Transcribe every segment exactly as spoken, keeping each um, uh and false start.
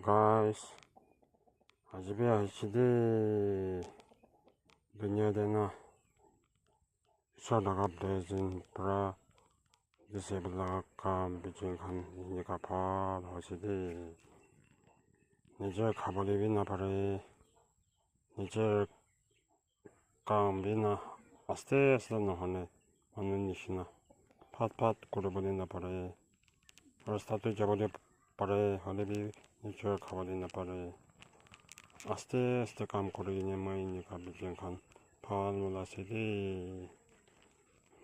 Guys, aji bi ahise de, dunia de na, isor laga blessing pra disable laga kam bijin khan enika bhal hoise de. Nijer khabole bi napare, nijer kam bi na aste aste nohone manu nishina phat phat kuribole napare. Rasta tu jabole pare, hoile bi nijor khabole napare. Aste aste kam kuri kene moi enika bijin khan bhal mola ase de.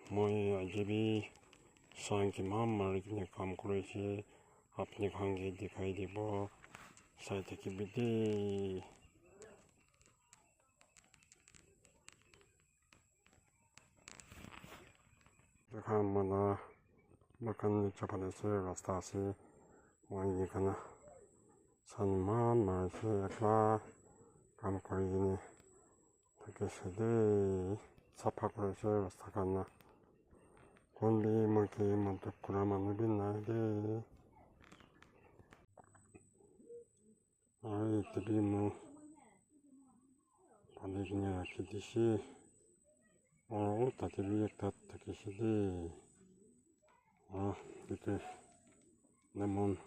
Moi aji bi sang kiman mari kene kam kuri ase, apni khan ke dikhai dibo, sai thakibi de. Etu khan manu, moi khan niche phale ase, rasta ase. Moi enika na sang eman mari ase, ekla kam kuri kene thaki ase de, sapha kuri ase rasta khan na. Kun bi moi ke madad kura manu bi nai de. Aru yate bi moi pani kene rakhi dise. Aru tate bi ekta thakise de. Ah, yate lemon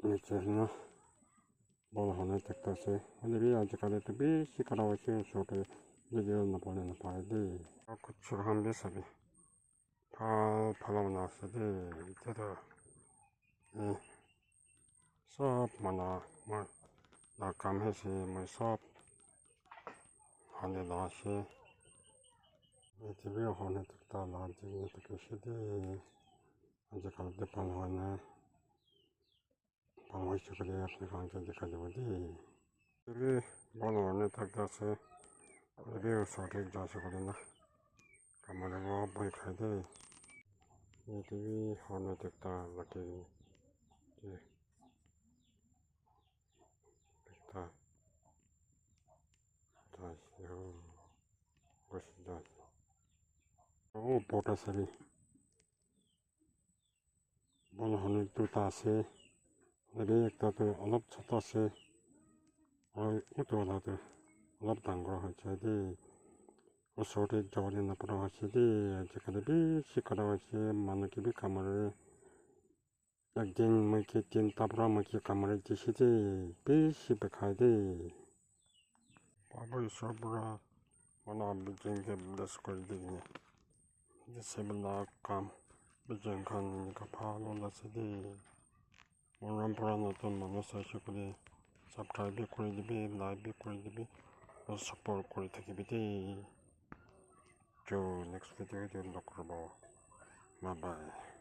niche na bhal hoina thakta ase. Hoile bi ajikali toh bishi khara hoise, osor te video nabole napare de. Aru kuchu khan bi sabi. Bhal bhal bana ase de. Etia toh, eh, sob manu moi la kam he ase, moi sob hali la ase. Etu bi hone takta la dikhi ase de. Ajikali toh bhal hoi nai. Bhal hoise koile apni khan ke dikhai dibo de. Etu bi bhal hoi nai thakta ase. Etu bi osor te ja ase koile na. Kamare para bhoi khai de. Etu bi hone takta lage de. Ekta. Ekta ase. Oh, bosta sabi. Bhal hone duita ase. Tate ekta toh olop chota ase. Aru etu wala toh olop dangor hoise de. Osor te jabole napara hoise de. Ajikali bishi khara hoise. Manu ke bi kamare. Ekdin moi ke tinta para moi ke kamare dise de. Bishi bikhai de. Baba Isor para manu khan bijin ke bless kuri di kene. Disable la kam bijin khan enika bhal hola ase de. Morom para notun manu saise koile subscribe bi kuri dibi, like bi kuri dibi, aru support kuri thakibi de. Cho next video te log kuribo. Bye bye.